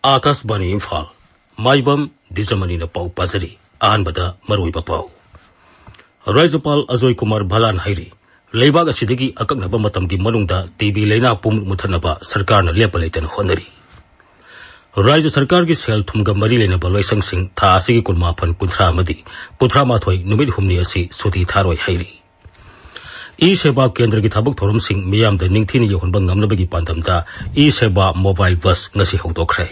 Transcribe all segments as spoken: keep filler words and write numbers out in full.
ꯑꯥꯀꯥꯁꯕꯥꯅꯤ ꯏꯝꯐꯥꯜ꯫ ꯃꯥꯏꯕꯝ ꯗꯤꯖꯃꯅꯤꯅ ꯄꯥꯎ ꯄꯥꯖꯔꯤ꯫ ꯑꯍꯥꯟꯕꯗ ꯃꯔꯨꯑꯣꯏꯕ ꯄꯥꯎ꯫ ꯔꯥꯖ꯭ꯌꯄꯥꯜ ꯑꯖꯣꯏ ꯀꯨꯃꯥꯔ ꯚꯂꯥꯟ ꯍꯥꯏꯔꯤ, ꯂꯩꯕꯥꯛ ꯑꯁꯤꯗꯒꯤ ꯑꯀꯛꯅꯕ ꯃꯇꯝꯒꯤ ꯃꯅꯨꯡꯗ ꯇꯤ ꯕꯤ ꯂꯥꯏꯅꯥ ꯄꯨꯝꯅꯃꯛ ꯃꯨꯠꯊꯠꯅꯕ ꯁꯔꯀꯥꯔꯅ ꯂꯦꯞꯄ ꯂꯩꯇꯅ ꯍꯣꯠꯅꯔꯤ꯫ ꯔꯥꯖ꯭ꯌ ꯁꯔꯀꯥꯔꯒꯤ ꯁꯦꯜ ꯊꯨꯝꯒ ꯃꯔꯤ ꯂꯩꯅꯕ ꯂꯣꯏꯁꯪꯁꯤꯡ ꯊꯥ ꯑꯁꯤꯒꯤ ꯀꯨꯟꯃꯥꯄꯟ, ꯀꯨꯟꯊ꯭ꯔꯥ ꯑꯃꯗꯤ ꯀꯨꯟꯊ꯭ꯔꯥ ꯃꯥꯊꯣꯏ ꯅꯨꯃꯤꯠ ꯍꯨꯝꯅꯤ ꯑꯁꯤ ꯁꯨꯇꯤ ꯊꯥꯔꯣꯏ ꯍꯥꯏꯔꯤ꯫ ꯏ ꯁꯦꯕꯥ ꯀꯦꯟꯗ꯭ꯔꯒꯤ ꯊꯕꯛ ꯊꯧꯔꯝꯁꯤꯡ ꯃꯤꯌꯥꯝꯗ ꯅꯤꯡꯊꯤꯅ ꯌꯧꯍꯟꯕ ꯉꯝꯅꯕꯒꯤ ꯄꯥꯟꯗꯝꯗ ꯏ ꯁꯦꯕꯥ ꯃꯣꯕꯥꯏꯜ ꯕꯁ ꯉꯁꯤ ꯍꯧꯗꯣꯛꯈ꯭ꯔꯦ꯫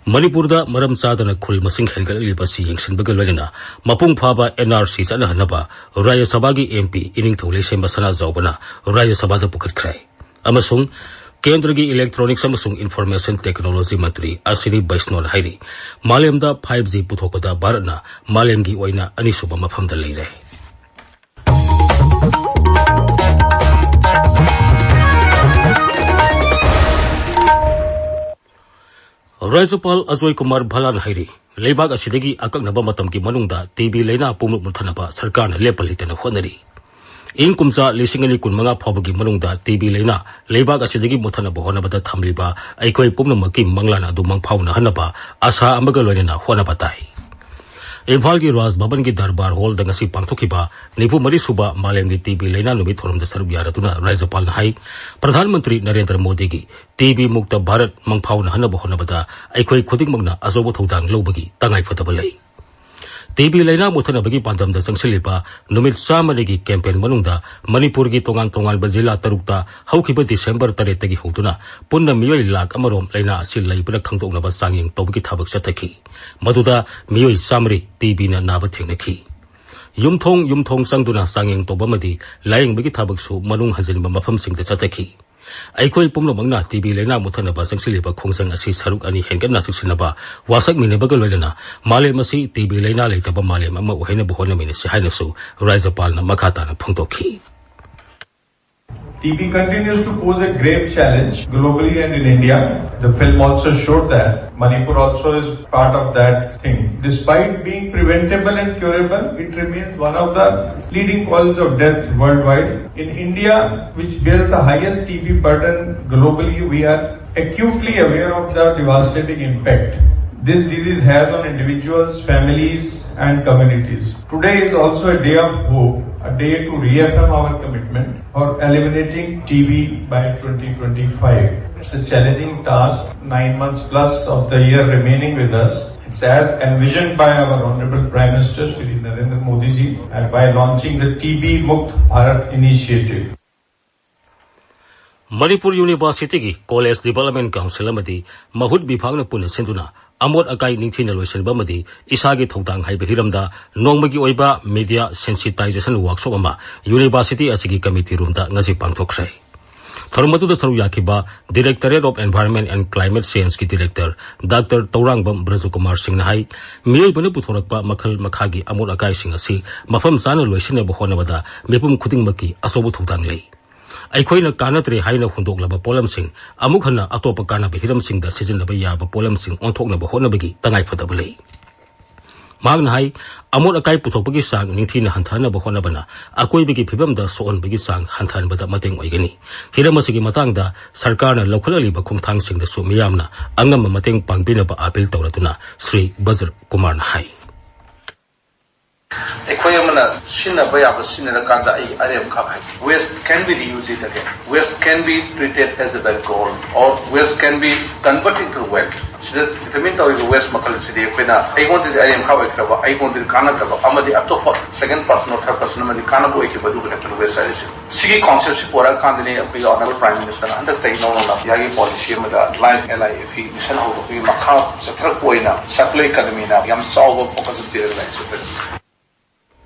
ꯃꯅꯤꯄꯨꯔꯗ ꯃꯔꯝ ꯆꯥꯗꯅ ꯈꯨꯜ ꯃꯁꯤꯡ ꯍꯦꯟꯒꯠꯂꯛꯂꯤꯕ ꯑꯁꯤ ꯌꯦꯡꯁꯤꯟꯕꯒ ꯂꯣꯏꯅꯅ ꯃꯄꯨꯡ ꯐꯥꯕ ꯑꯦꯟ ꯑꯥꯔ ꯁꯤ ꯆꯠꯅꯍꯟꯅꯕ ꯔꯥꯖ꯭ꯌ ꯁꯚꯥꯒꯤ ꯑꯦꯝ ꯄꯤ ꯏꯅꯤꯡꯊꯧ ꯂꯩꯁꯦꯝꯕ ꯁꯅꯥꯖꯥꯎꯕꯅ ꯔꯥꯖ꯭ꯌ ꯁꯚꯥꯗ ꯄꯨꯈꯠꯈ꯭ꯔꯦ꯫ ꯑꯃꯁꯨꯡ ꯀꯦꯟꯗ꯭ꯔꯒꯤ ꯏꯂꯦꯛꯇ꯭ꯔꯣꯅꯤꯛꯁ ꯑꯃꯁꯨꯡ ꯏꯟꯐꯣꯔꯃꯦꯁꯟ ꯇꯦꯛꯅꯣꯂꯣꯖꯤ ꯃꯟꯇ꯭ꯔꯤ ꯑꯁ꯭ꯋꯤꯅꯤ ꯕꯩꯁꯅꯣꯅ ꯍꯥꯏꯔꯤ, ꯃꯥꯂꯦꯝꯗ ꯐꯥꯏꯚ ꯖꯤ ꯄꯨꯊꯣꯛꯄꯗ ꯚꯥꯔꯠꯅ ꯃꯥꯂꯦꯝꯒꯤ ꯑꯣꯏꯅ ꯑꯅꯤꯁꯨꯕ ꯃꯐꯝꯗ ꯂꯩꯔꯦ꯫ ꯔꯥꯖ꯭ꯌꯄꯥꯜ ꯑꯖꯣꯏ ꯀꯨꯃꯥꯔ ꯚꯂꯥꯟ ꯍꯥꯏꯔꯤ, ꯂꯩꯕꯥꯛ ꯑꯁꯤꯗꯒꯤ ꯑꯀꯛꯅꯕ ꯃꯇꯝꯒꯤ ꯃꯅꯨꯡꯗ ꯇꯤ ꯕꯤ ꯂꯥꯏꯅꯥ ꯄꯨꯝꯅꯃꯛ ꯃꯨꯠꯊꯠꯅꯕ ꯁꯔꯀꯥꯔꯅ ꯂꯦꯞꯄ ꯂꯩꯇꯅ ꯍꯣꯠꯅꯔꯤ꯫ ꯏꯪ ꯀꯨꯝꯖꯥ ꯂꯤꯁꯤꯡ ꯑꯅꯤ ꯀꯨꯟꯃꯉꯥ ꯐꯥꯎꯕꯒꯤ ꯃꯅꯨꯡꯗ ꯇꯤ ꯕꯤ ꯂꯥꯏꯅꯥ ꯂꯩꯕꯥꯛ ꯑꯁꯤꯗꯒꯤ ꯃꯨꯠꯊꯠꯅꯕ ꯍꯣꯠꯅꯕꯗ ꯊꯝꯂꯤꯕ ꯑꯩꯈꯣꯏ ꯄꯨꯝꯅꯃꯛꯀꯤ ꯃꯪꯂꯥꯟ ꯑꯗꯨ ꯃꯪꯐꯥꯎꯅꯍꯟꯅꯕ ꯑꯥꯁꯥ ꯑꯃꯒ ꯂꯣꯏꯅꯅ ꯍꯣꯠꯅꯕ ꯇꯥꯏ꯫ ꯏꯝꯐꯥꯜꯒꯤ ꯔꯥꯖ ꯚꯕꯟꯒꯤ ꯗꯔꯕꯥꯔ ꯍꯣꯜꯗ ꯉꯁꯤ ꯄꯥꯡꯊꯣꯛꯈꯤꯕ ꯅꯤꯐꯨ ꯃꯔꯤ ꯁꯨꯕ ꯃꯥꯂꯦꯝꯒꯤ ꯇꯤ ꯕꯤ ꯂꯥꯏꯅꯥ ꯅꯨꯃꯤꯠ ꯊꯧꯔꯝꯗ ꯁꯔꯨꯛ ꯌꯥꯔꯗꯨꯅ ꯔꯥꯖ꯭ꯌꯄꯥꯜꯅ ꯍꯥꯏ, ꯄ꯭ꯔꯙꯥꯟ ꯃꯟꯇ꯭ꯔꯤ ꯅꯔꯦꯟꯗ꯭ꯔ ꯃꯣꯗꯤꯒꯤ ꯇꯤ ꯕꯤ ꯃꯨꯛꯇ ꯚꯥꯔꯠ ꯃꯪꯐꯥꯎꯅꯍꯟꯅꯕ ꯍꯣꯠꯅꯕꯗ ꯑꯩꯈꯣꯏ ꯈꯨꯗꯤꯡꯃꯛꯅ ꯑꯆꯧꯕ ꯊꯧꯗꯥꯡ ꯂꯧꯕꯒꯤ ꯇꯉꯥꯏꯐꯗꯕ ꯂꯩ꯫ ꯇꯤ ꯕꯤ ꯂꯥꯏꯅꯥ ꯃꯨꯠꯊꯠꯅꯕꯒꯤ ꯄꯥꯟꯗꯝꯗ ꯆꯪꯁꯤꯜꯂꯤꯕ ꯅꯨꯃꯤꯠ ꯆꯥꯝꯃꯅꯤꯒꯤ ꯀꯦꯝꯄꯦꯟ ꯃꯅꯨꯡꯗ ꯃꯅꯤꯄꯨꯔꯒꯤ ꯇꯣꯉꯥꯟ ꯇꯣꯉꯥꯟꯕ ꯖꯤꯂꯥ ꯇꯔꯨꯛꯇ ꯍꯧꯈꯤꯕ ꯗꯤꯁꯦꯝꯕꯔ ꯇꯔꯦꯠꯇꯒꯤ ꯍꯧꯗꯨꯅ ꯄꯨꯟꯅ ꯃꯤꯑꯣꯏ ꯂꯥꯈ ꯑꯃꯔꯣꯝ ꯂꯥꯏꯅꯥ ꯑꯁꯤ ꯂꯩꯕ꯭ꯔꯥ ꯈꯪꯗꯣꯛꯅꯕ ꯆꯥꯡꯌꯦꯡ ꯇꯧꯕꯒꯤ ꯊꯕꯛ ꯆꯠꯊꯈꯤ꯫ ꯃꯗꯨꯗ ꯃꯤꯑꯣꯏ ꯆꯥꯝꯃꯔꯤ ꯇꯤ ꯕꯤꯅ ꯅꯥꯕ ꯊꯦꯡꯅꯈꯤ꯫ ꯌꯨꯝꯊꯣꯡ ꯌꯨꯝꯊꯣꯡ ꯆꯪꯗꯨꯅ ꯆꯥꯡꯌꯦꯡ ꯇꯧꯕ ꯑꯃꯗꯤ ꯂꯥꯌꯦꯡꯕꯒꯤ ꯊꯕꯛꯁꯨ ꯃꯅꯨꯡ ꯍꯟꯖꯤꯟꯕ ꯃꯐꯝꯁꯤꯡꯗ ꯆꯠꯊꯈꯤ꯫ ꯑꯩꯈꯣꯏ ꯄꯨꯝꯅꯃꯛꯅ ꯇꯤ ꯕꯤ ꯂꯥꯏꯅꯥ ꯃꯨꯠꯊꯠꯅꯕ ꯆꯪꯁꯤꯜꯂꯤꯕ ꯈꯣꯡꯖꯪ ꯑꯁꯤ ꯁꯔꯨꯛ ꯑꯅꯤ ꯍꯦꯟꯒꯠꯅ ꯆꯦꯛꯁꯤꯟꯅꯕ ꯋꯥꯁꯛꯃꯤꯟꯅꯕꯒ ꯂꯣꯏꯅꯅ ꯃꯥꯂꯦꯝ ꯑꯁꯤ ꯇꯤ ꯕꯤ ꯂꯥꯏꯅꯥ ꯂꯩꯇꯕ ꯃꯥꯂꯦꯝ ꯑꯃ ꯑꯣꯏꯍꯟꯅꯕ ꯍꯣꯠꯅꯃꯤꯟꯅꯁꯤ ꯍꯥꯏꯅꯁꯨ ꯔꯥꯖ꯭ꯌꯄꯥꯜꯅ ꯃꯈꯥ ꯇꯥꯅ ꯐꯣꯡꯗꯣꯛꯈꯤ꯫ T B continues to pose a grave challenge globally and in India. The film also showed that Manipur also is part of that thing. Despite being preventable and curable, it remains one of the leading causes of death worldwide. In India, which bears the highest T B burden globally, we are acutely aware of the devastating impact this disease has on individuals, families, and communities. Today is also a day of hope, a day to reaffirm our commitment for eliminating T B by twenty twenty-five. It's a challenging task. Nine months plus of the year remaining with us. It's as envisioned by our Honorable Prime Minister Shri Narendra Modi ji and by launching the T B Mukt Bharat Initiative. Manipur ꯌꯨꯅꯤꯚꯔꯁꯤꯇꯤꯒꯤ college development council ꯑꯃꯗꯤ ꯃꯍꯨꯠ ꯕꯤꯚꯥꯒꯅ ꯄꯨꯟꯅ ꯁꯤꯟꯗꯨꯅ ꯑꯃꯣꯠ ꯑꯀꯥꯏ ꯅꯤꯡꯊꯤꯅ ꯂꯣꯏꯁꯤꯟꯕ ꯑꯃꯗꯤ ꯏꯁꯥꯒꯤ ꯊꯧꯗꯥꯡ ꯍꯥꯏꯕ ꯍꯤꯔꯝꯗ ꯅꯣꯡꯃꯒꯤ ꯑꯣꯏꯕ ꯃꯤꯗꯤꯌꯥ ꯁꯦꯟꯁꯤꯇꯥꯏꯖꯦꯁꯟ ꯋꯥꯔꯛꯁꯣꯞ ꯑꯃ ꯌꯨꯅꯤꯚꯔꯁꯤꯇꯤ ꯑꯁꯤꯒꯤ ꯀꯃꯤꯇꯤ ꯔꯨꯝꯗ ꯉꯁꯤ ꯄꯥꯡꯊꯣꯛꯈ꯭ꯔꯦ꯫ ꯊꯧꯔꯝ ꯑꯗꯨꯗ ꯁꯔꯨꯛ ꯌꯥꯈꯤꯕ Directorate of Environment and Climate Changeꯀꯤ ꯗꯤꯔꯦꯛꯇꯔ ꯗꯥꯛꯇꯔ ꯇꯧꯔꯥꯡꯕꯝ ꯕ꯭ꯔꯖꯀꯨꯃꯥꯔ ꯁꯤꯡꯅ ꯍꯥꯏ, ꯃꯤꯑꯣꯏꯕꯅ ꯄꯨꯊꯣꯔꯛꯄ ꯃꯈꯜ ꯃꯈꯥꯒꯤ ꯑꯃꯣꯠ ꯑꯀꯥꯏꯁꯤꯡ ꯑꯁꯤ ꯃꯐꯝ ꯆꯥꯅ ꯂꯣꯏꯁꯤꯟꯅꯕ ꯍꯣꯠꯅꯕꯗ ꯃꯤꯄꯨꯝ ꯈꯨꯗꯤꯡꯃꯛꯀꯤ ꯑꯆꯧꯕ ꯊꯧꯗꯥꯡ ꯂꯩ꯫ ꯑꯩꯈꯣꯏꯅ ꯀꯥꯟꯅꯗ꯭ꯔꯦ ꯍꯥꯏꯅ ꯍꯨꯟꯗꯣꯛꯂꯕ ꯄꯣꯠꯂꯝꯁꯤꯡ ꯑꯃꯨꯛ ꯍꯟꯅ ꯑꯇꯣꯞꯄ ꯀꯥꯟꯅꯕ ꯍꯤꯔꯝꯁꯤꯡꯗ ꯁꯤꯖꯤꯟꯅꯕ ꯌꯥꯕ ꯄꯣꯠꯂꯝꯁꯤꯡ ꯑꯣꯟꯊꯣꯛꯅꯕ ꯍꯣꯠꯅꯕꯒꯤ ꯇꯉꯥꯏꯐꯗꯕ ꯂꯩ꯫ ꯃꯍꯥꯛꯅ ꯍꯥꯏ, ꯑꯃꯣꯠ ꯑꯀꯥꯏ ꯄꯨꯊꯣꯛꯄꯒꯤ ꯆꯥꯡ ꯅꯤꯡꯊꯤꯅ ꯍꯟꯊꯍꯟꯅꯕ ꯍꯣꯠꯅꯕꯅ ꯑꯀꯣꯏꯕꯒꯤ ꯐꯤꯕꯝꯗ ꯁꯣꯛꯍꯟꯕꯒꯤ ꯆꯥꯡ ꯍꯟꯊꯍꯟꯕꯗ ꯃꯇꯦꯡ ꯑꯣꯏꯒꯅꯤ꯫ ꯍꯤꯔꯝ ꯑꯁꯤꯒꯤ ꯃꯇꯥꯡꯗ ꯁꯔꯀꯥꯔꯅ ꯂꯧꯈꯠꯂꯛꯂꯤꯕ ꯈꯣꯡꯊꯥꯡꯁꯤꯡꯗꯁꯨ ꯃꯤꯌꯥꯝꯅ ꯑꯉꯝꯕ ꯃꯇꯦꯡ ꯄꯥꯡꯕꯤꯅꯕ ꯑꯥꯄꯤꯜ ꯇꯧꯔꯗꯨꯅ ꯁ꯭ꯔꯤ ꯕꯖ꯭ꯔ ꯀꯨꯃꯥꯔꯅ ꯍꯥꯏ꯫ ꯑꯩꯈꯣꯏ ꯑꯃꯅ ꯁꯤꯖꯤꯟꯅꯕ ꯌꯥꯕ ꯁꯤꯖꯤꯟꯅꯔꯀꯥꯟꯗ ꯑꯩ ꯑꯔꯦꯝꯈꯛ ꯍꯥꯏ, waste can be reused again, waste can be treated as a biocoal or waste can be converted into wealth. ꯁꯤꯗ determine ꯇꯧꯔꯤꯕ waste ꯃꯈꯜ ꯑꯁꯤꯗꯤ ꯑꯩꯈꯣꯏꯅ ꯑꯩꯉꯣꯟꯗꯗꯤ ꯑꯔꯦꯝꯈꯥ ꯑꯣꯏꯈ꯭ꯔꯕ, ꯑꯩꯉꯣꯟꯗꯗꯤ ꯀꯥꯟꯅꯗ꯭ꯔꯕ ꯑꯃꯗꯤ ꯑꯇꯣꯞꯄ second person or third person ꯑꯃꯗꯤ ꯀꯥꯟꯅꯕ ꯑꯣꯏꯈꯤꯕ ꯑꯗꯨꯕꯨꯅꯦ ꯑꯩꯈꯣꯏꯅ waste ꯍꯥꯏꯔꯤꯁꯦ꯫ ꯁꯤꯒꯤ concept ꯁꯤ ꯄꯨꯔꯛꯑꯀꯥꯟꯗꯅꯦ ꯑꯩꯈꯣꯏꯒꯤ Honorable Prime Minister ꯅ ꯍꯟꯗꯛꯇꯒꯤ ꯅꯧꯅ ꯏꯟꯗꯤꯌꯥꯒꯤ policy ꯑꯃꯗ Life L I F E mission ꯍꯧꯗꯣꯛꯄꯒꯤ ꯃꯈꯥ ꯆꯠꯊꯔꯛꯄ ꯑꯣꯏꯅ circular economy ꯅ ꯌꯥꯝ ꯆꯥꯎꯕ focus ꯑꯃ ꯄꯤꯔꯒ ꯂꯥꯛꯏꯁꯦ ꯑꯩꯈꯣꯏꯅ꯫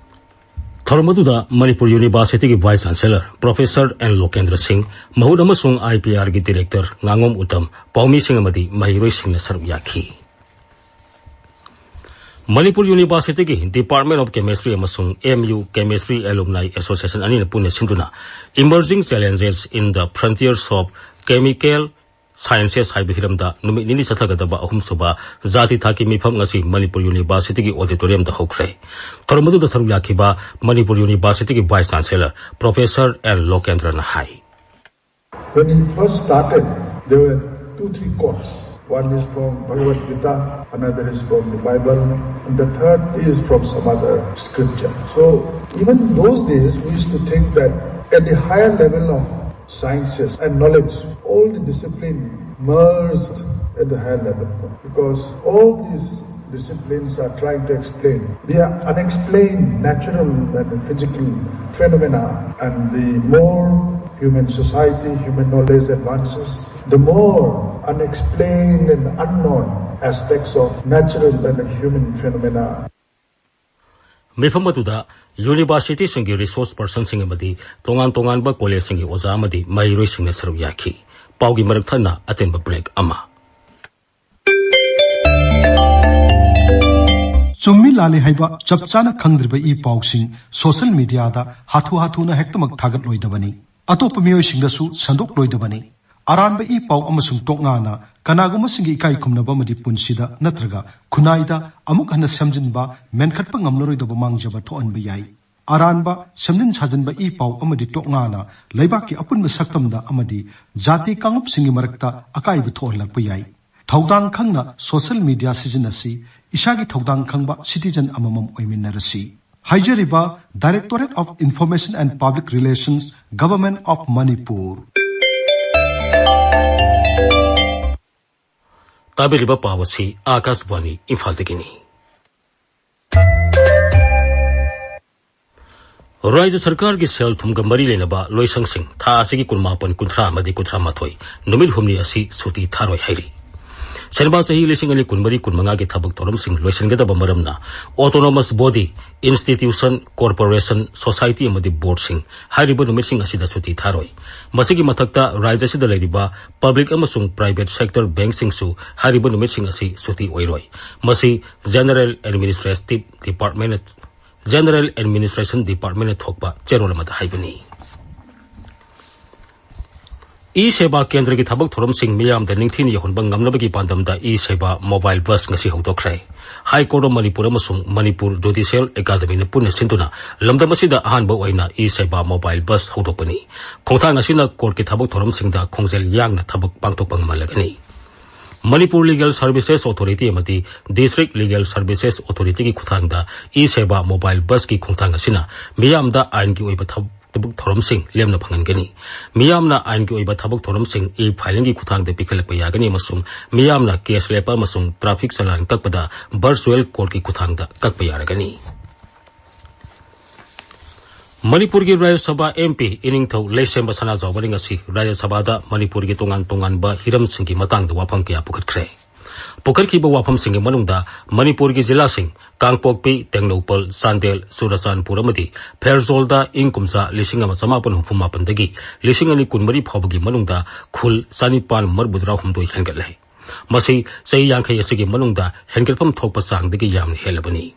ꯊꯧꯔꯝ ꯑꯗꯨꯗ ꯃꯅꯤꯄꯨꯔ ꯌꯨꯅꯤꯚꯔꯁꯤꯇꯤꯒꯤ Vice Chancellor Professor N ꯂꯣꯀꯦꯟꯗ꯭ꯔ ꯁꯤꯡ, ꯃꯍꯨꯠ ꯑꯃꯁꯨꯡ I P R ꯒꯤ Director ꯉꯥꯉꯣꯝ ꯎꯇꯝ, ꯄꯥꯎꯃꯤꯁꯤꯡ ꯑꯃꯗꯤ ꯃꯍꯩꯔꯣꯏꯁꯤꯡꯅ ꯁꯔꯨꯛ ꯌꯥꯈꯤ꯫ ꯃꯅꯤꯄꯨꯔ ꯌꯨꯅꯤꯚꯔꯁꯤꯇꯤꯒꯤ Department of Chemistry ꯑꯃꯁꯨꯡ M U Chemistry Alumni Association ꯑꯅꯤꯅ ꯄꯨꯟꯅ ꯁꯤꯟꯗꯨꯅ Emerging Challenges in the Frontiers of Chemical Sciences ꯍꯥꯏꯕ ꯍꯤꯔꯝꯗ ꯅꯨꯃꯤꯠ ꯅꯤꯅꯤ ꯆꯠꯊꯒꯗꯕ ꯑꯍꯨꯝꯁꯨꯕ ꯖꯥꯇꯤ ꯊꯥꯛꯀꯤ ꯃꯤꯐꯝ ꯉꯁꯤ ꯃꯅꯤꯄꯨꯔ ꯌꯨꯅꯤꯚꯔꯁꯤꯇꯤꯒꯤ auditoriumꯗ ꯍꯧꯈ꯭ꯔꯦ꯫ ꯊꯧꯔꯝ ꯑꯗꯨꯗ ꯁꯔꯨꯛ ꯌꯥꯈꯤꯕ ꯃꯅꯤꯄꯨꯔ ꯌꯨꯅꯤꯚꯔꯁꯤꯇꯤꯒꯤ vice chancellor Professor N Lokendra ꯅ ꯍꯥꯏ꯫ When he first started, there were two, three quotes. One is from Bhagavad Gita, another is from the Bible, and the third is from some other scripture. So even those days, we used to think that at the higher level of sciences and knowledge, all the discipline merged at the higher level, because all these disciplines are trying to explain the unexplained natural and physical phenomena. And the more human society, human knowledge advances, the more unexplained and unknown aspects of natural and human phenomena. ꯃꯤꯐꯝ ꯑꯗꯨꯗ ꯌꯨꯅꯤꯚꯔꯁꯤꯇꯤꯁꯤꯡꯒꯤ resource personꯁꯤꯡ ꯑꯃꯗꯤ ꯇꯣꯉꯥꯟ ꯇꯣꯉꯥꯟꯕ ꯀꯣꯂꯦꯖꯁꯤꯡꯒꯤ ꯑꯣꯖꯥ ꯑꯃꯗꯤ ꯃꯍꯩꯔꯣꯏꯁꯤꯡꯅ ꯁꯔꯨꯛ ꯌꯥꯈꯤ꯫ ꯄꯥꯎꯒꯤ ꯃꯔꯛ ꯊꯠꯅ ꯑꯇꯦꯟꯕ break ꯑꯃ꯫ ꯆꯨꯝꯃꯤ ꯂꯥꯜꯂꯤ ꯍꯥꯏꯕ ꯆꯞ ꯆꯥꯅ ꯈꯪꯗ꯭ꯔꯤꯕ ꯏ ꯄꯥꯎꯁꯤꯡ social mediaꯗ ꯍꯥꯊꯨ ꯍꯥꯊꯨꯅ ꯍꯦꯛꯇꯃꯛ ꯊꯥꯒꯠꯂꯣꯏꯗꯕꯅꯤ꯫ ꯑꯇꯣꯞꯄ ꯃꯤꯑꯣꯏꯁꯤꯡꯗꯁꯨ ꯁꯟꯗꯣꯛꯂꯣꯏꯗꯕꯅꯤ꯫ ꯑꯔꯥꯟꯕ ꯏ ꯄꯥꯎ ꯑꯃꯁꯨꯡ ꯇꯣꯛꯉꯥꯅ ꯀꯅꯥꯒꯨꯝꯕꯁꯤꯡꯒꯤ ꯏꯀꯥꯏ ꯈꯨꯝꯅꯕ ꯑꯃꯗꯤ ꯄꯨꯟꯁꯤꯗ ꯅꯠꯇ꯭ꯔꯒ ꯈꯨꯟꯅꯥꯏꯗ ꯑꯃꯨꯛ ꯍꯟꯅ ꯁꯦꯝꯖꯤꯟꯕ, ꯃꯦꯟꯈꯠꯄ ꯉꯝꯂꯔꯣꯏꯗꯕ ꯃꯥꯡꯖꯕ ꯊꯣꯛꯍꯟꯕ ꯌꯥꯏ꯫ ꯑꯔꯥꯟꯕ, ꯁꯦꯝꯖꯤꯟ ꯁꯥꯖꯤꯟꯕ ꯏ ꯄꯥꯎ ꯑꯃꯗꯤ ꯇꯣꯛꯉꯥꯅ ꯂꯩꯕꯥꯛꯀꯤ ꯑꯄꯨꯟꯕ ꯁꯛꯇꯝꯗ ꯑꯃꯗꯤ ꯖꯥꯇꯤ ꯀꯥꯡꯂꯨꯞꯁꯤꯡꯒꯤ ꯃꯔꯛꯇ ꯑꯀꯥꯏꯕ ꯊꯣꯛꯍꯜꯂꯛꯄ ꯌꯥꯏ꯫ ꯊꯧꯗꯥꯡ ꯈꯪꯅ social media ꯁꯤꯖꯤꯟꯅꯁꯤ, ꯏꯁꯥꯒꯤ ꯊꯧꯗꯥꯡ ꯈꯪꯕ citizen ꯑꯃꯃꯝ ꯑꯣꯏꯃꯤꯟꯅꯔꯁꯤ꯫ ꯍꯥꯏꯖꯔꯤꯕ Directorate of Information and Public Relations, Government of Manipur꯫ ꯇꯥꯕꯤꯔꯤꯕ ꯄꯥꯎ ꯑꯁꯤ ꯑꯥꯀꯥꯁꯕꯥꯅꯤ ꯏꯝꯐꯥꯜꯗꯒꯤꯅꯤ꯫ ꯔꯥꯖ꯭ꯌ ꯁꯔꯀꯥꯔꯒꯤ ꯁꯦꯜ ꯊꯨꯝꯒ ꯃꯔꯤ ꯂꯩꯅꯕ ꯂꯣꯏꯁꯪꯁꯤꯡ ꯊꯥ ꯑꯁꯤꯒꯤ ꯀꯨꯟꯃꯥꯄꯟ, ꯀꯨꯟꯊ꯭ꯔꯥ ꯑꯃꯗꯤ ꯀꯨꯟꯊ꯭ꯔꯥ ꯃꯥꯊꯣꯏ ꯅꯨꯃꯤꯠ ꯍꯨꯝꯅꯤ ꯑꯁꯤ ꯁꯨꯇꯤ ꯊꯥꯔꯣꯏ ꯍꯥꯏꯔꯤ꯫ ꯁꯦꯟꯕꯥ ꯆꯍꯤ ꯂꯤꯁꯤꯡ ꯑꯅꯤ ꯀꯨꯟꯃꯔꯤ ꯀꯨꯟꯃꯉꯥꯒꯤ ꯊꯕꯛ ꯊꯧꯔꯝꯁꯤꯡ ꯂꯣꯏꯁꯤꯟꯒꯗꯕ ꯃꯔꯝꯅ autonomous body, institution, corporation, society ꯑꯃꯗꯤ boardꯁꯤꯡ ꯍꯥꯏꯔꯤꯕ ꯅꯨꯃꯤꯠꯁꯤꯡ ꯑꯁꯤꯗ ꯁꯨꯇꯤ ꯊꯥꯔꯣꯏ꯫ ꯃꯁꯤꯒꯤ ꯃꯊꯛꯇ ꯔꯥꯖ꯭ꯌ ꯑꯁꯤꯗ ꯂꯩꯔꯤꯕ public ꯑꯃꯁꯨꯡ private sector bankꯁꯤꯡꯁꯨ ꯍꯥꯏꯔꯤꯕ ꯅꯨꯃꯤꯠꯁꯤꯡ ꯑꯁꯤ ꯁꯨꯇꯤ ꯑꯣꯏꯔꯣꯏ꯫ ꯃꯁꯤ General Administrative Department, General Administration Departmentꯅ ꯊꯣꯛꯄ ꯆꯦꯔꯣꯜ ꯑꯃꯗ ꯍꯥꯏꯕꯅꯤ꯫ ꯏ ꯁꯦꯕꯥ ꯀꯦꯟꯗ꯭ꯔꯒꯤ ꯊꯕꯛ ꯊꯧꯔꯝꯁꯤꯡ ꯃꯤꯌꯥꯝꯗ ꯅꯤꯡꯊꯤꯅ ꯌꯧꯍꯟꯕ ꯉꯝꯅꯕꯒꯤ ꯄꯥꯟꯗꯝꯗ ꯏ ꯁꯦꯕꯥ ꯃꯣꯕꯥꯏꯜ ꯕꯁ ꯉꯁꯤ ꯍꯧꯗꯣꯛꯈ꯭ꯔꯦ꯫ ꯍꯥꯏ ꯀꯣꯔꯠ ꯑꯣꯐ ꯃꯅꯤꯄꯨꯔ ꯑꯃꯁꯨꯡ ꯃꯅꯤꯄꯨꯔ ꯖꯨꯗꯤꯁꯤꯌꯦꯜ ꯑꯦꯀꯥꯗꯃꯤꯅ ꯄꯨꯟꯅ ꯁꯤꯟꯗꯨꯅ ꯂꯝꯗꯝ ꯑꯁꯤꯗ ꯑꯍꯥꯟꯕ ꯑꯣꯏꯅ ꯏ ꯁꯦꯕꯥ ꯃꯣꯕꯥꯏꯜ ꯕꯁ ꯍꯧꯗꯣꯛꯄꯅꯤ꯫ ꯈꯣꯡꯊꯥꯡ ꯑꯁꯤꯅ ꯀꯣꯔꯠꯀꯤ ꯊꯕꯛ ꯊꯧꯔꯝꯁꯤꯡꯗ ꯈꯣꯡꯖꯦꯜ ꯌꯥꯡꯅ ꯊꯕꯛ ꯄꯥꯡꯊꯣꯛꯄ ꯉꯝꯍꯜꯂꯒꯅꯤ꯫ ꯃꯅꯤꯄꯨꯔ ꯂꯤꯒꯦꯜ ꯁꯔꯚꯤꯁꯦꯁ ꯑꯣꯊꯣꯔꯤꯇꯤ ꯑꯃꯗꯤ ꯗꯤꯁꯇ꯭ꯔꯤꯛ ꯂꯤꯒꯦꯜ ꯁꯔꯚꯤꯁꯦꯁ ꯑꯣꯊꯣꯔꯤꯇꯤꯒꯤ ꯈꯨꯠꯊꯥꯡꯗ ꯏ ꯁꯦꯕꯥ ꯃꯣꯕꯥꯏꯜ ꯕꯁꯀꯤ ꯈꯣꯡꯊꯥꯡ ꯑꯁꯤꯅ ꯃꯤꯌꯥꯝꯗ ꯑꯥꯏꯟꯒꯤ ꯑꯣꯏꯕ ꯊꯕꯛ ꯊꯧꯔꯝꯁꯤꯡ ꯂꯦꯝꯅ ꯐꯪꯍꯟꯒꯅꯤ꯫ ꯃꯤꯌꯥꯝꯅ ꯑꯥꯏꯟꯒꯤ ꯑꯣꯏꯕ ꯊꯕꯛ ꯊꯧꯔꯝꯁꯤꯡ ꯏ ꯐꯥꯏꯂꯤꯡꯒꯤ ꯈꯨꯠꯊꯥꯡꯗ ꯄꯤꯈꯠꯂꯛꯄ ꯌꯥꯒꯅꯤ ꯑꯃꯁꯨꯡ ꯃꯤꯌꯥꯝꯅ ꯀꯦꯁ ꯂꯦꯞꯄ ꯑꯃꯁꯨꯡ ꯇ꯭ꯔꯥꯐꯤꯛ ꯆꯂꯥꯟ ꯀꯛꯄꯗ ꯚꯔꯆꯨꯋꯦꯜ ꯀꯣꯔꯠꯀꯤ ꯈꯨꯠꯊꯥꯡꯗ ꯀꯛꯄ ꯌꯥꯔꯒꯅꯤ꯫ ꯃꯅꯤꯄꯨꯔꯒꯤ ꯔꯥꯖ꯭ꯌ ꯁꯚꯥ ꯑꯦꯝ ꯄꯤ ꯏꯅꯤꯡꯊꯧ ꯂꯩꯁꯦꯝꯕ ꯁꯅꯥꯖꯥꯎꯕꯅ ꯉꯁꯤ ꯔꯥꯖ꯭ꯌ ꯁꯚꯥꯗ ꯃꯅꯤꯄꯨꯔꯒꯤ ꯇꯣꯉꯥꯟ ꯇꯣꯉꯥꯟꯕ ꯍꯤꯔꯝꯁꯤꯡꯒꯤ ꯃꯇꯥꯡꯗ ꯋꯥꯐꯝ ꯀꯌꯥ ꯄꯨꯈꯠꯈ꯭ꯔꯦ꯫ ꯄꯨꯈꯠꯈꯤꯕ ꯋꯥꯐꯝꯁꯤꯡꯒꯤ ꯃꯅꯨꯡꯗ ꯃꯅꯤꯄꯨꯔꯒꯤ ꯖꯤꯂꯥꯁꯤꯡ ꯀꯥꯡꯄꯣꯛꯄꯤ, ꯇꯦꯡꯅꯧꯄꯜ, ꯆꯥꯟꯗꯦꯜ, ꯆꯨꯔꯆꯥꯟꯄꯨꯔ ꯑꯃꯗꯤ ꯐꯦꯔꯖꯣꯜꯗ ꯏꯪ ꯀꯨꯝꯖꯥ ꯂꯤꯁꯤꯡ ꯑꯃ ꯆꯃꯥꯄꯟ ꯍꯨꯝꯐꯨ ꯃꯥꯄꯟꯗꯒꯤ ꯂꯤꯁꯤꯡ ꯑꯅꯤ ꯀꯨꯟꯃꯔꯤ ꯐꯥꯎꯕꯒꯤ ꯃꯅꯨꯡꯗ ꯈꯨꯜ ꯆꯅꯤꯄꯥꯟ ꯃꯔꯤꯐꯨꯇꯔꯥ ꯍꯨꯝꯗꯣꯏ ꯍꯦꯟꯒꯠꯂꯦ꯫ ꯃꯁꯤ ꯆꯍꯤ ꯌꯥꯡꯈꯩ ꯑꯁꯤꯒꯤ ꯃꯅꯨꯡꯗ ꯍꯦꯟꯒꯠꯐꯝ ꯊꯣꯛꯄ ꯆꯥꯡꯗꯒꯤ ꯌꯥꯝꯅ ꯍꯦꯜꯂꯕꯅꯤ꯫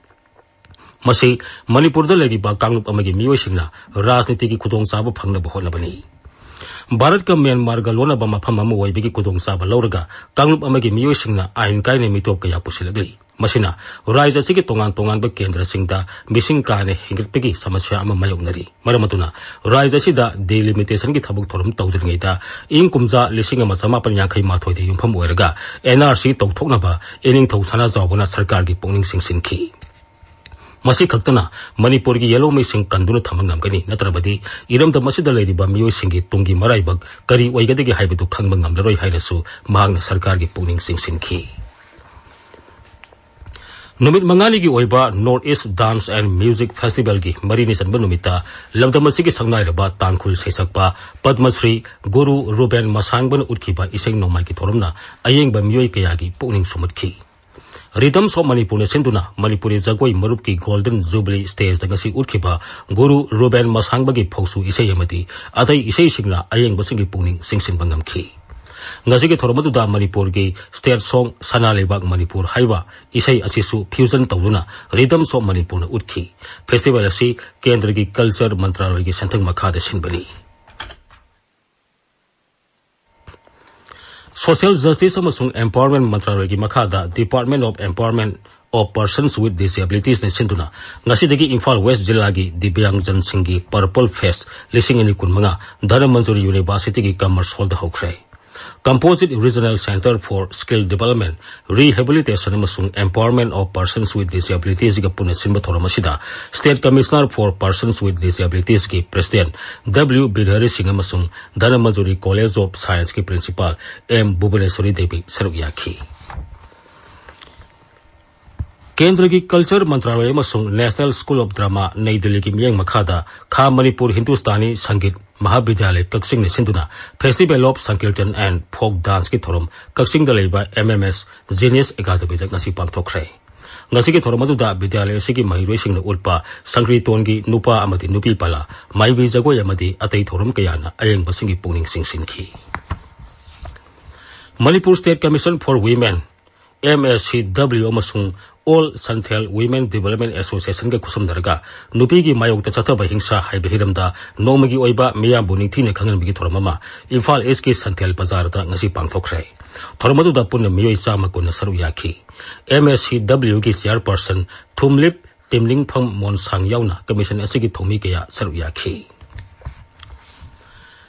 ꯃꯁꯤ ꯃꯅꯤꯄꯨꯔꯗ ꯂꯩꯔꯤꯕ ꯀꯥꯡꯂꯨꯞ ꯑꯃꯒꯤ ꯃꯤꯑꯣꯏꯁꯤꯡꯅ ꯔꯥꯖꯅꯤꯇꯤꯒꯤ ꯈꯨꯗꯣꯡꯆꯥꯕ ꯐꯪꯅꯕ ꯍꯣꯠꯅꯕꯅꯤ꯫ ꯚꯥꯔꯠꯀ ꯃ꯭ꯌꯥꯟꯃꯥꯔꯒ ꯂꯣꯟꯅꯕ ꯃꯐꯝ ꯑꯃ ꯑꯣꯏꯕꯒꯤ ꯈꯨꯗꯣꯡꯆꯥꯕ ꯂꯧꯔꯒ ꯀꯥꯡꯂꯨꯞ ꯑꯃꯒꯤ ꯃꯤꯑꯣꯏꯁꯤꯡꯅ ꯑꯥꯏꯟ ꯀꯥꯏꯅ ꯃꯤꯇꯣꯞ ꯀꯌꯥ ꯄꯨꯁꯤꯜꯂꯛꯂꯤ꯫ ꯃꯁꯤꯅ ꯔꯥꯖ꯭ꯌ ꯑꯁꯤꯒꯤ ꯇꯣꯉꯥꯟ ꯇꯣꯉꯥꯟꯕ ꯀꯦꯟꯗ꯭ꯔꯁꯤꯡꯗ ꯃꯤꯁꯤꯡ ꯀꯥ ꯍꯦꯟꯅ ꯍꯦꯟꯒꯠꯄꯒꯤ ꯁꯃꯁ꯭ꯌꯥ ꯑꯃ ꯃꯥꯌꯣꯛꯅꯔꯤ꯫ ꯃꯔꯝ ꯑꯗꯨꯅ ꯔꯥꯖ꯭ꯌ ꯑꯁꯤꯗ ꯗꯤꯂꯤꯃꯤꯇꯦꯁꯟꯒꯤ ꯊꯕꯛ ꯊꯧꯔꯝ ꯇꯧꯗ꯭ꯔꯤꯉꯩꯗ ꯏꯪ ꯀꯨꯝꯖꯥ ꯂꯤꯁꯤꯡ ꯑꯃ ꯆꯃꯥꯄꯟ ꯌꯥꯡꯈꯩ ꯃꯥꯊꯣꯏꯗ ꯌꯨꯝꯐꯝ ꯑꯣꯏꯔꯒ ꯑꯦꯟ ꯑꯥꯔ ꯁꯤ ꯇꯧꯊꯣꯛꯅꯕ ꯏꯅꯤꯡꯊꯧ ꯁꯅꯥꯖꯥꯎꯕꯅ ꯁꯔꯀꯥꯔꯒꯤ ꯄꯨꯛꯅꯤꯡ ꯆꯤꯡꯁꯤꯟꯈꯤ꯫ ꯃꯁꯤ ꯈꯛꯇꯅ ꯃꯅꯤꯄꯨꯔꯒꯤ ꯌꯦꯜꯍꯧꯃꯩꯁꯤꯡ ꯀꯟꯗꯨꯅ ꯊꯝꯕ ꯉꯝꯒꯅꯤ, ꯅꯠꯇ꯭ꯔꯕꯗꯤ ꯏꯔꯝꯗꯝ ꯑꯁꯤꯗ ꯂꯩꯔꯤꯕ ꯃꯤꯑꯣꯏꯁꯤꯡꯒꯤ ꯇꯨꯡꯒꯤ ꯃꯔꯥꯏꯕꯛ ꯀꯔꯤ ꯑꯣꯏꯒꯗꯒꯦ ꯍꯥꯏꯕꯗꯨ ꯈꯪꯕ ꯉꯝꯂꯔꯣꯏ ꯍꯥꯏꯅꯁꯨ ꯃꯍꯥꯛꯅ ꯁꯔꯀꯥꯔꯒꯤ ꯄꯨꯛꯅꯤꯡ ꯆꯤꯡꯁꯤꯟꯈꯤ꯫ ꯅꯨꯃꯤꯠ ꯃꯉꯥꯅꯤꯒꯤ ꯑꯣꯏꯕ North East Dance and Music Festivalꯒꯤ ꯃꯔꯤꯅꯤ ꯆꯟꯕ ꯅꯨꯃꯤꯠꯇ ꯂꯝꯗꯝ ꯑꯁꯤꯒꯤ ꯁꯛꯅꯥꯏꯔꯕ ꯇꯥꯡꯈꯨꯜ ꯁꯩꯁꯛꯄ ꯄꯗꯃꯁ꯭ꯔꯤ ꯒꯨꯔꯨ ꯔꯨꯕꯦꯟ ꯃꯁꯥꯡꯕꯅ ꯎꯠꯈꯤꯕ ꯏꯁꯩ ꯅꯣꯡꯃꯥꯏꯒꯤ ꯊꯧꯔꯝꯅ ꯑꯌꯦꯡꯕ ꯃꯤꯑꯣꯏ ꯀꯌꯥꯒꯤ ꯄꯨꯛꯅꯤꯡ ꯁꯨꯝꯍꯠꯈꯤ꯫ Rhythms of ꯃꯅꯤꯄꯨꯔꯅ ꯁꯤꯟꯗꯨꯅ ꯃꯅꯤꯄꯨꯔꯤ ꯖꯒꯣꯏ ꯃꯔꯨꯞꯀꯤ Golden Jubilee Stageꯇ ꯉꯁꯤ ꯎꯠꯈꯤꯕ ꯒꯨꯔꯨ ꯔꯨꯕꯦꯟ ꯃꯁꯥꯡꯕꯒꯤ ꯐꯧꯁꯨ ꯏꯁꯩ ꯑꯃꯗꯤ ꯑꯇꯩ ꯏꯁꯩꯁꯤꯡꯅ ꯑꯌꯦꯡꯕꯁꯤꯡꯒꯤ ꯄꯨꯛꯅꯤꯡ ꯆꯤꯡꯁꯤꯟꯕ ꯉꯝꯈꯤ꯫ ꯉꯁꯤꯒꯤ ꯊꯧꯔꯝ ꯑꯗꯨꯗ ꯃꯅꯤꯄꯨꯔꯒꯤ state song ꯁꯅꯥ ꯂꯩꯕꯥꯛ ꯃꯅꯤꯄꯨꯔ ꯍꯥꯏꯕ ꯏꯁꯩ ꯑꯁꯤꯁꯨ fusion ꯇꯧꯗꯨꯅ Rhythms of ꯃꯅꯤꯄꯨꯔꯅ ꯎꯠꯈꯤ꯫ Festival ꯑꯁꯤ ꯀꯦꯟꯗ꯭ꯔꯒꯤ Culture ꯃꯟꯇ꯭ꯔꯥꯂꯌꯒꯤ ꯁꯦꯟꯊꯪ ꯃꯈꯥꯗ ꯁꯤꯟꯕꯅꯤ꯫ Social Justice ꯑꯃꯁꯨꯡ Empowerment ꯃꯟꯇ꯭ꯔꯥꯂꯣꯏꯒꯤ ꯃꯈꯥꯗ Department of Empowerment of Persons with Disabilitiesꯅ ꯁꯤꯟꯗꯨꯅ ꯉꯁꯤꯗꯒꯤ ꯏꯝꯐꯥꯜ ꯋꯦꯁ ꯖꯤꯂꯥꯒꯤ ꯗꯤꯕ꯭ꯌꯥꯡꯖꯟꯁꯤꯡꯒꯤ Purple Fest ꯂꯤꯁꯤꯡ ꯑꯅꯤ ꯀꯨꯟꯃꯉꯥ ꯙꯅꯃꯟꯖꯨꯔꯤ ꯌꯨꯅꯤꯚꯔꯁꯤꯇꯤꯒꯤ Commerce Hallꯗ ꯍꯧꯈ꯭ꯔꯦ꯫ Composite Regional Centre for Skill Development, Rehabilitation ꯑꯃꯁꯨꯡ Empowerment of Persons with Disabilitiesꯒ ꯄꯨꯟꯅ ꯁꯤꯟꯕ ꯊꯧꯔꯝ ꯑꯁꯤꯗ State Commissioner for Persons with Disabilitiesꯀꯤ President W ꯕꯤꯗꯍꯔꯤ ꯁꯤꯡ ꯑꯃꯁꯨꯡ Dhanamanjuri College of Scienceꯀꯤ Principal M ꯚꯨꯕꯅꯦꯁ꯭ꯋꯔꯤ Devi ꯁꯔꯨꯛ ꯌꯥꯈꯤ꯫ ꯀꯦꯟꯗ꯭ꯔꯒꯤ ꯀꯜꯆꯔ ꯃꯟꯇ꯭ꯔꯥꯂꯣꯏ ꯑꯃꯁꯨꯡ National School of Drama ꯅꯩ ꯗꯤꯜꯂꯤꯒꯤ ꯃꯤꯠꯌꯦꯡ ꯃꯈꯥꯗ ꯈꯥ ꯃꯅꯤꯄꯨꯔ ꯍꯤꯟꯗꯨꯁꯇꯥꯅꯤ ꯁꯪꯒꯤꯠ ꯃꯍꯥꯕꯤꯗ꯭ꯌꯥꯂꯌ ꯀꯛꯆꯤꯡꯅ ꯁꯤꯟꯗꯨꯅ Festival of Sankirtan and Folk Danceꯀꯤ ꯊꯧꯔꯝ ꯀꯛꯆꯤꯡꯗ ꯂꯩꯕ M M S Genius Academyꯗ ꯉꯁꯤ ꯄꯥꯡꯊꯣꯛꯈ꯭ꯔꯦ꯫ ꯉꯁꯤꯒꯤ ꯊꯧꯔꯝ ꯑꯗꯨꯗ ꯕꯤꯗ꯭ꯌꯥꯂꯌ ꯑꯁꯤꯒꯤ ꯃꯍꯩꯔꯣꯏꯁꯤꯡꯅ ꯎꯠꯄ ꯁꯪꯀ꯭ꯔꯤꯇꯣꯟꯒꯤ ꯅꯨꯄꯥ ꯑꯃꯗꯤ ꯅꯨꯄꯤ ꯄꯂꯥ, ꯃꯥꯏꯕꯤ ꯖꯒꯣꯏ ꯑꯃꯗꯤ ꯑꯇꯩ ꯊꯧꯔꯝ ꯀꯌꯥꯅ ꯑꯌꯦꯡꯕꯁꯤꯡꯒꯤ ꯄꯨꯛꯅꯤꯡ ꯆꯤꯡꯁꯤꯟꯈꯤ꯫ Manipur State Commission for Women, M S C W ꯑꯃꯁꯨꯡ All Santhal Women Development Associationꯒ ꯈꯨꯠꯁꯝꯅꯔꯒ ꯅꯨꯄꯤꯒꯤ ꯃꯥꯌꯣꯛꯇ ꯆꯠꯊꯕ ꯍꯤꯡꯁꯥ ꯍꯥꯏꯕ ꯍꯤꯔꯝꯗ ꯅꯣꯡꯃꯒꯤ ꯑꯣꯏꯕ ꯃꯤꯌꯥꯝꯕꯨ ꯅꯤꯡꯊꯤꯅ ꯈꯪꯍꯟꯕꯒꯤ ꯊꯧꯔꯝ ꯑꯃ ꯏꯝꯐꯥꯜ ꯏꯁꯀꯤ ꯁꯟꯊꯦꯜ ꯕꯖꯥꯔꯗ ꯉꯁꯤ ꯄꯥꯡꯊꯣꯛꯈ꯭ꯔꯦ꯫ ꯊꯧꯔꯝ ꯑꯗꯨꯗ ꯄꯨꯟꯅ ꯃꯤꯑꯣꯏ ꯆꯥꯝꯃ ꯀꯨꯟꯅ ꯁꯔꯨꯛ ꯌꯥꯈꯤ꯫ M S C Wꯒꯤ chairperson ꯊꯨꯝꯂꯤꯞ ꯇꯤꯝꯂꯤꯡꯐꯝ ꯃꯣꯟꯁꯥꯡ ꯌꯥꯎꯅ commission ꯑꯁꯤꯒꯤ ꯊꯧꯃꯤ ꯀꯌꯥ ꯁꯔꯨꯛ ꯌꯥꯈꯤ꯫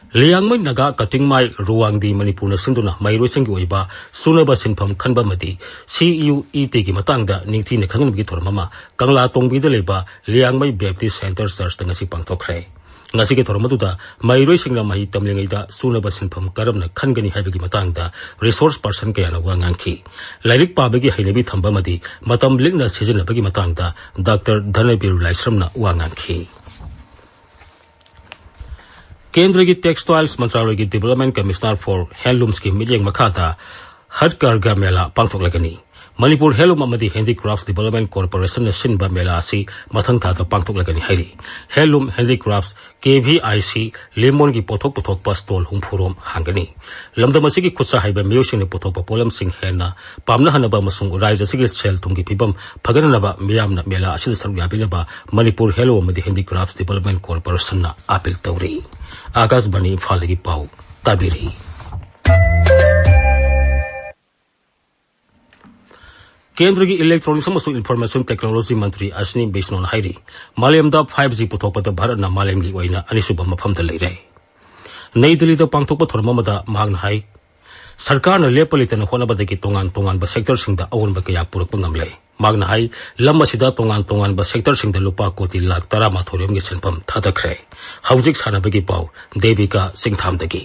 ꯂꯤꯌꯥꯡꯃꯩ ꯅꯥꯒꯥ ꯀꯇꯤꯡꯃꯥꯏ ꯔꯨꯋꯥꯡꯗꯤ ꯃꯅꯤꯄꯨꯔꯅ ꯁꯤꯟꯗꯨꯅ ꯃꯍꯩꯔꯣꯏꯁꯤꯡꯒꯤ ꯑꯣꯏꯕ ꯁꯨꯅꯕ ꯁꯤꯟꯐꯝ ꯈꯟꯕ ꯑꯃꯗꯤ C U E Tꯒꯤ ꯃꯇꯥꯡꯗ ꯅꯤꯡꯊꯤꯅ ꯈꯪꯍꯟꯕꯒꯤ ꯊꯧꯔꯝ ꯑꯃ ꯀꯪꯂꯥ ꯇꯣꯡꯕꯤꯗ ꯂꯩꯕ ꯂꯤꯌꯥꯡꯃꯩ Baptist Centre Churchꯇ ꯉꯁꯤ ꯄꯥꯡꯊꯣꯛꯈ꯭ꯔꯦ꯫ ꯉꯁꯤꯒꯤ ꯊꯧꯔꯝ ꯑꯗꯨꯗ ꯃꯍꯩꯔꯣꯏꯁꯤꯡꯅ ꯃꯍꯩ ꯇꯝꯂꯤꯉꯩꯗ ꯁꯨꯅꯕ ꯁꯤꯟꯐꯝ ꯀꯔꯝꯅ ꯈꯟꯒꯅꯤ ꯍꯥꯏꯕꯒꯤ ꯃꯇꯥꯡꯗ resource person ꯀꯌꯥꯅ ꯋꯥ ꯉꯥꯡꯈꯤ꯫ ꯂꯥꯏꯔꯤꯛ ꯄꯥꯕꯒꯤ ꯍꯩꯅꯕꯤ ꯊꯝꯕ ꯑꯃꯗꯤ ꯃꯇꯝ ꯂꯤꯛꯅ ꯁꯤꯖꯤꯟꯅꯕꯒꯤ ꯃꯇꯥꯡꯗ ꯗꯥꯛꯇꯔ ꯙꯅꯕꯤꯔ ꯂꯥꯏꯁ꯭ꯔꯝꯅ ꯋꯥ ꯉꯥꯡꯈꯤ꯫ ꯀꯦꯟꯗ꯭ꯔꯒꯤ Textiles ꯃꯟꯇ꯭ꯔꯥꯂꯣꯏꯒꯤ Development Commissioner for Handloomsꯀꯤ ꯃꯤꯠꯌꯦꯡ ꯃꯈꯥꯗ ꯍꯠꯀꯔꯒ ꯃꯦꯂꯥ ꯄꯥꯡꯊꯣꯛꯂꯒꯅꯤ꯫ ꯃꯅꯤꯄꯨꯔ Handloom ꯑꯃꯗꯤ Handicrafts Development Corporationꯅ ꯁꯤꯟꯕ ꯃꯦꯂꯥ ꯑꯁꯤ ꯃꯊꯪ ꯊꯥꯗ ꯄꯥꯡꯊꯣꯛꯂꯒꯅꯤ ꯍꯥꯏꯔꯤ꯫ Handloom Handicrafts K V I C ꯂꯤꯃꯣꯟꯒꯤ ꯄꯣꯠꯊꯣꯛ ꯄꯨꯊꯣꯛꯄ stall ꯍꯨꯝꯐꯨ ꯔꯣꯝ ꯍꯥꯡꯒꯅꯤ꯫ ꯂꯝꯗꯝ ꯑꯁꯤꯒꯤ ꯈꯨꯠꯁꯥ ꯍꯩꯕ ꯃꯤꯑꯣꯏꯁꯤꯡꯅ ꯄꯨꯊꯣꯛꯄ ꯄꯣꯠꯂꯝꯁꯤꯡ ꯍꯦꯟꯅ ꯄꯥꯝꯅꯍꯟꯅꯕ ꯑꯃꯁꯨꯡ ꯔꯥꯖ꯭ꯌ ꯑꯁꯤꯒꯤ ꯁꯦꯜ ꯊꯨꯝꯒꯤ ꯐꯤꯕꯝ ꯐꯒꯠꯅꯅꯕ ꯃꯤꯌꯥꯝꯅ ꯃꯦꯂꯥ ꯑꯁꯤꯗ ꯁꯔꯨꯛ ꯌꯥꯕꯤꯅꯕ ꯃꯅꯤꯄꯨꯔ Handloom ꯑꯃꯗꯤ Handicrafts Development Corporationꯅ appeal ꯇꯧꯔꯤ꯫ ꯑꯥꯀꯥꯁꯕꯥꯅꯤ ꯏꯝꯐꯥꯜꯗꯒꯤ ꯄꯥꯎ ꯇꯥꯕꯤꯔꯤ꯫ ꯀꯦꯟꯗ꯭ꯔꯒꯤ ꯏꯂꯦꯛꯇ꯭ꯔꯣꯅꯤꯛꯁ ꯑꯃꯁꯨꯡ ꯏꯟꯐꯣꯔꯃꯦꯁꯟ ꯇꯦꯛꯅꯣꯂꯣꯖꯤ ꯃꯟꯇ꯭ꯔꯤ ꯑꯁ꯭ꯅꯤ ꯕꯩꯁꯅꯣꯅ ꯍꯥꯏꯔꯤ, ꯃꯥꯂꯦꯝꯗ ꯐꯥꯏꯚ ꯖꯤ ꯄꯨꯊꯣꯛꯄꯗ ꯚꯥꯔꯠꯅ ꯃꯥꯂꯦꯝꯒꯤ ꯑꯣꯏꯅ ꯑꯅꯤꯁꯨꯕ ꯃꯐꯝꯗ ꯂꯩꯔꯦ꯫ ꯅꯩ ꯗꯤꯜꯂꯤꯗ ꯄꯥꯡꯊꯣꯛꯄ ꯊꯧꯔꯝ ꯑꯃꯗ ꯃꯍꯥꯛꯅ ꯍꯥꯏ, ꯁꯔꯀꯥꯔꯅ ꯂꯦꯞꯄ ꯂꯩꯇꯅ ꯍꯣꯠꯅꯕꯗꯒꯤ ꯇꯣꯉꯥꯟ ꯇꯣꯉꯥꯟꯕ ꯁꯦꯛꯇꯔꯁꯤꯡꯗ ꯑꯑꯣꯟꯕ ꯀꯌꯥ ꯄꯨꯔꯛꯄ ꯉꯝꯂꯦ꯫ ꯃꯍꯥꯛꯅ ꯍꯥꯏ, ꯂꯝ ꯑꯁꯤꯗ ꯇꯣꯉꯥꯟ ꯇꯣꯉꯥꯟꯕ ꯁꯦꯛꯇꯔꯁꯤꯡꯗ ꯂꯨꯄꯥ ꯀꯣꯇꯤ ꯂꯥꯈ ꯇꯔꯥꯃꯥꯊꯣꯏ ꯔꯣꯝꯒꯤ ꯁꯦꯟꯐꯝ ꯊꯥꯗꯈ꯭ꯔꯦ꯫ ꯍꯧꯖꯤꯛ ꯁꯥꯟꯅꯕꯒꯤ ꯄꯥꯎ, ꯗꯦꯕꯤꯀꯥ ꯆꯤꯡꯊꯥꯝꯗꯒꯤ꯫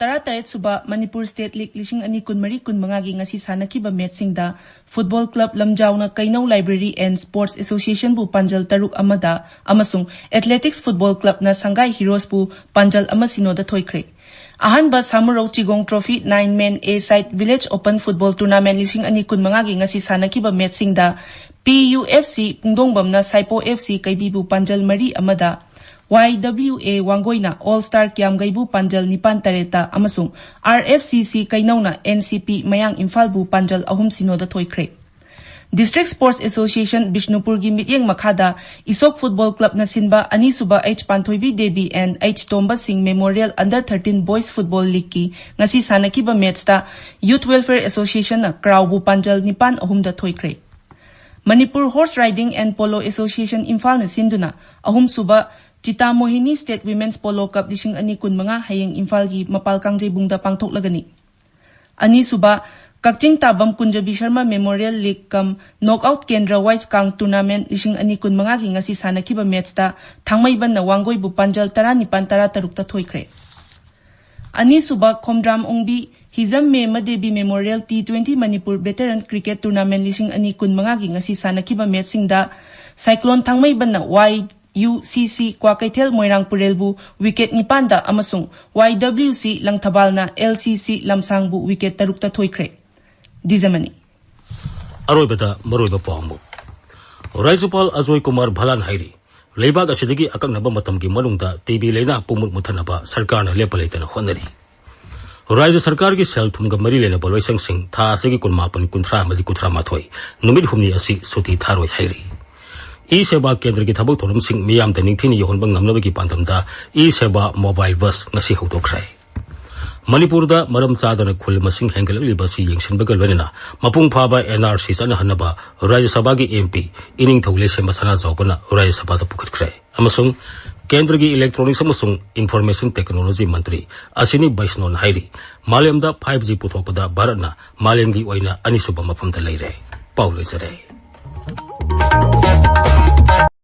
ꯇꯔꯥꯇꯔꯦꯠ ꯁꯨꯕ ꯃꯅꯤꯄꯨꯔ ꯁ꯭ꯇꯦꯠ ꯂꯤꯒ ꯂꯤꯁꯤꯡ ꯑꯅꯤ ꯀꯨꯟꯃꯔꯤ ꯀꯨꯟꯃꯉꯥꯒꯤ ꯉꯁꯤ ꯁꯥꯟꯅꯈꯤꯕ ꯃꯦꯠꯁꯁꯤꯡꯗ ꯐꯨꯠꯕꯣꯜ ꯀ꯭ꯂꯕ ꯂꯝꯖꯥꯎꯅ ꯀꯩꯅꯧ ꯂꯥꯏꯕ꯭ꯔꯦꯔꯤ ꯑꯦꯟ ꯁ꯭ꯄꯣꯔꯠꯁ ꯑꯦꯁꯣꯁꯤꯌꯦꯁꯟꯕꯨ ꯄꯥꯟꯖꯜ ꯇꯔꯨꯛ ꯑꯃꯗ ꯑꯃꯁꯨꯡ ꯑꯦꯊꯂꯦꯇꯤꯛꯁ ꯐꯨꯠꯕꯣꯜ ꯀ꯭ꯂꯕꯅ ꯁꯪꯒꯥꯏ ꯍꯤꯔꯣꯁꯄꯨ ꯄꯥꯟꯖꯜ ꯑꯃ ꯁꯤꯅꯣꯗ ꯊꯣꯏꯈ꯭ꯔꯦ꯫ ꯑꯍꯥꯟꯕ ꯁꯥꯃꯨꯔꯧ ꯆꯤꯒꯣꯡ trophy nine men a side village open football tournament ꯂꯤꯁꯤꯡ ꯑꯅꯤ ꯀꯨꯟꯃꯉꯥꯒꯤ ꯉꯁꯤ ꯁꯥꯟꯅꯈꯤꯕ ꯃꯦꯠꯁꯁꯤꯡꯗ ꯄꯤ U F C ꯄꯨꯡꯗꯣꯡꯕꯝꯅ ꯁꯥꯏꯄꯣ F C ꯀꯩꯕꯤꯕꯨ ꯄꯥꯟꯖꯜ ꯃꯔꯤ ꯑꯃꯗ, ꯋꯥꯏ ꯗꯕ꯭ꯂꯤꯎ ꯑꯦ ꯋꯥꯡꯒꯣꯏꯅ ꯑꯣꯜ ꯁ꯭ꯇꯥꯔ ꯀ꯭ꯌꯥꯝꯒꯩꯕꯨ ꯄꯥꯟꯖꯜ ꯅꯤꯄꯥꯟ ꯇꯔꯦꯠꯇ ꯑꯃꯁꯨꯡ ꯑꯥꯔ ꯑꯦꯐ ꯁꯤ ꯁꯤ ꯀꯩꯅꯧꯅ ꯑꯦꯟ ꯁꯤ ꯄꯤ ꯃꯌꯥꯡ ꯏꯝꯐꯥꯜꯕꯨ ꯄꯥꯟꯖꯜ ꯑꯍꯨꯝ ꯁꯤꯅꯣꯗ ꯊꯣꯏꯈ꯭ꯔꯦ꯫ ꯗꯤꯁꯇ꯭ꯔꯤꯛ ꯁ꯭ꯄꯣꯔꯠꯁ ꯑꯦꯁꯣꯁꯤꯌꯦꯁꯟ ꯕꯤꯁꯅꯨꯄꯨꯔꯒꯤ ꯃꯤꯠꯌꯦꯡ ꯃꯈꯥꯗ ꯏꯁꯣꯛ ꯐꯨꯠꯕꯣꯜ ꯀ꯭ꯂꯕꯅ ꯁꯤꯟꯕ ꯑꯅꯤꯁꯨꯕ H Panthoibi Devi and H Tomba Singh memorial under thirteen boys football ꯂꯤꯒꯀꯤ ꯉꯁꯤ ꯁꯥꯟꯅꯈꯤꯕ ꯃꯦꯠꯁꯇ ꯌꯨꯊ ꯋꯦꯜꯐꯤꯌꯔ ꯑꯦꯁꯣꯁꯤꯌꯦꯁꯟꯅ ꯀ꯭ꯔꯥꯎꯕꯨ ꯄꯥꯟꯖꯜ ꯅꯤꯄꯥꯟ ꯑꯍꯨꯝꯗ ꯊꯣꯏꯈ꯭ꯔꯦ꯫ Manipur horse riding and polo association ꯏꯝꯐꯥꯜꯅ ꯁꯤꯟꯗꯨꯅ ꯑꯍꯨꯝꯁꯨꯕ Chita Mohini state women's polo cup ꯂꯤꯁꯤꯡ ꯑꯅꯤ ꯀꯨꯟꯃꯉꯥ ꯍꯌꯦꯡ ꯏꯝꯐꯥꯜꯒꯤ ꯃꯄꯥꯜ ꯀꯥꯡꯖꯩꯕꯨꯡꯗ ꯄꯥꯡꯊꯣꯛꯂꯒꯅꯤ꯫ ꯑꯅꯤꯁꯨꯕ ꯀꯛꯆꯤꯡ ꯇꯥꯕꯝ Kunjabi Sharma memorial league cum knockout Kendra wise ꯀꯥꯡ ꯇꯨꯔꯅꯥꯃꯦꯟ ꯂꯤꯁꯤꯡ ꯑꯅꯤ ꯀꯨꯟꯃꯉꯥꯒꯤ ꯉꯁꯤ ꯁꯥꯟꯅꯈꯤꯕ ꯃꯦꯠꯁꯇ ꯊꯥꯡꯃꯩꯕꯟꯅ ꯋꯥꯡꯒꯣꯏꯕꯨ ꯄꯥꯟꯖꯜ ꯇꯔꯥꯅꯤꯄꯥꯟ ꯇꯔꯥꯇꯔꯨꯛꯇ ꯊꯣꯏꯈ꯭ꯔꯦ꯫ ꯑꯅꯤꯁꯨꯕ Khomdram Ongbi Hijam Mema Devi memorial T twenty Manipur veteran cricket tournament ꯂꯤꯁꯤꯡ ꯑꯅꯤ ꯀꯨꯟꯃꯉꯥꯒꯤ ꯉꯁꯤ ꯁꯥꯟꯅꯈꯤꯕ ꯃꯦꯠꯁꯁꯤꯡꯗ ꯁꯥꯏꯀ꯭ꯂꯣꯟ ꯊꯥꯡꯃꯩꯕꯟꯅ ꯋꯥꯏ ꯌꯨ ꯁꯤ ꯁꯤ ꯀ꯭ꯋꯥꯀꯩꯊꯦꯜ ꯃꯣꯏꯔꯥꯡ ꯄꯨꯔꯦꯜꯕꯨ ꯋꯤꯀꯦꯠ ꯅꯤꯄꯥꯟꯗ ꯑꯃꯁꯨꯡ ꯋꯥꯏ ꯗꯕ꯭ꯂꯤꯎ ꯁꯤ ꯂꯪꯊꯕꯥꯜꯅ ꯑꯦꯜ ꯁꯤ ꯁꯤ ꯂꯝꯁꯥꯡꯕꯨ ꯋꯤꯀꯦꯠ ꯇꯔꯨꯛꯇ ꯊꯣꯏꯈ꯭ꯔꯦ꯫ ꯗꯤꯖꯃꯅꯤ꯫ ꯑꯔꯣꯏꯕꯗ ꯃꯔꯨꯑꯣꯏꯕ ꯄꯥꯎ ꯑꯃꯨꯛ꯫ ꯔꯥꯖ꯭ꯌꯄꯥꯜ ꯑꯖꯣꯏ ꯀꯨꯃꯥꯔ ꯚꯂꯥꯟ ꯍꯥꯏꯔꯤ, ꯂꯩꯕꯥꯛ ꯑꯁꯤꯗꯒꯤ ꯑꯀꯛꯅꯕ ꯃꯇꯝꯒꯤ ꯃꯅꯨꯡꯗ ꯇꯤ ꯕꯤ ꯂꯥꯏꯅꯥ ꯄꯨꯡꯃꯨꯠ ꯃꯨꯠꯊꯅꯕ ꯁꯔꯀꯥꯔꯅ ꯂꯦꯞꯄ ꯂꯩꯇꯅ ꯍꯣꯠꯅꯔꯤ꯫ ꯔꯥꯖ꯭ꯌ ꯁꯔꯀꯥꯔꯒꯤ ꯁꯦꯜ ꯊꯨꯝꯒ ꯃꯔꯤ ꯂꯩꯅꯕ ꯂꯣꯏꯁꯪꯁꯤꯡ ꯊꯥ ꯑꯁꯤꯒꯤ ꯀꯨꯟꯃꯥꯄꯟ, ꯀꯨꯟꯊ꯭ꯔꯥ ꯑꯃꯗꯤ ꯀꯨꯟꯊ꯭ꯔꯥ ꯃꯥꯊꯣꯏ ꯅꯨꯃꯤꯠ ꯍꯨꯝꯅꯤ ꯑꯁꯤ ꯁꯨꯇꯤ ꯊꯥꯔꯣꯏ ꯍꯥꯏꯔꯤ꯫ ꯏ ꯁꯦꯕꯥ ꯀꯦꯟꯗ꯭ꯔꯒꯤ ꯊꯕꯛ ꯊꯧꯔꯝꯁꯤꯡ ꯃꯤꯌꯥꯝꯗ ꯅꯤꯡꯊꯤꯅ ꯌꯧꯍꯟꯕ ꯉꯝꯅꯕꯒꯤ ꯄꯥꯟꯗꯝꯗ ꯏ ꯁꯦꯕꯥ ꯃꯣꯕꯥꯏꯜ ꯕꯁ ꯉꯁꯤ ꯍꯧꯗꯣꯛꯈ꯭ꯔꯦ꯫ ꯃꯅꯤꯄꯨꯔꯗ ꯃꯔꯝ ꯆꯥꯗꯅ ꯈꯨꯜ ꯃꯁꯤꯡ ꯍꯦꯟꯒꯠꯂꯛꯂꯤꯕ ꯑꯁꯤ ꯌꯦꯡꯁꯤꯟꯕꯒ ꯂꯣꯏꯅꯅ ꯃꯄꯨꯡ ꯐꯥꯕ ꯑꯦꯟ ꯑꯥꯔ ꯁꯤ ꯆꯠꯅꯍꯟꯅꯕ ꯔꯥꯖ꯭ꯌ ꯁꯚꯥꯒꯤ ꯑꯦꯝ ꯄꯤ ꯏꯅꯤꯡꯊꯧ ꯂꯩꯁꯦꯝꯕ ꯁꯅꯥꯖꯥꯎꯕꯅ ꯔꯥꯖ꯭ꯌ ꯁꯚꯥꯗ ꯄꯨꯈꯠꯈ꯭ꯔꯦ꯫ ꯑꯃꯁꯨꯡ ꯀꯦꯟꯗ꯭ꯔꯒꯤ ꯏꯂꯦꯛꯇ꯭ꯔꯣꯅꯤꯛꯁ ꯑꯃꯁꯨꯡ ꯏꯟꯐꯣꯔꯃꯦꯁꯟ ꯇꯦꯛꯅꯣꯂꯣꯖꯤ ꯃꯟꯇ꯭ꯔꯤ ꯑꯁꯤꯅꯤ ꯕꯩꯁꯅꯣꯅ ꯍꯥꯏꯔꯤ, ꯃꯥꯂꯦꯝꯗ ꯐꯥꯏꯚ ꯖꯤ ꯄꯨꯊꯣꯛꯄꯗ ꯚꯥꯔꯠꯅ ꯃꯥꯂꯦꯝꯒꯤ ꯑꯣꯏꯅ ꯑꯅꯤꯁꯨꯕ ꯃꯐꯝꯗ ꯂꯩꯔꯦ꯫ ꯄꯥꯎ ꯂꯣꯏꯖꯔꯦ꯫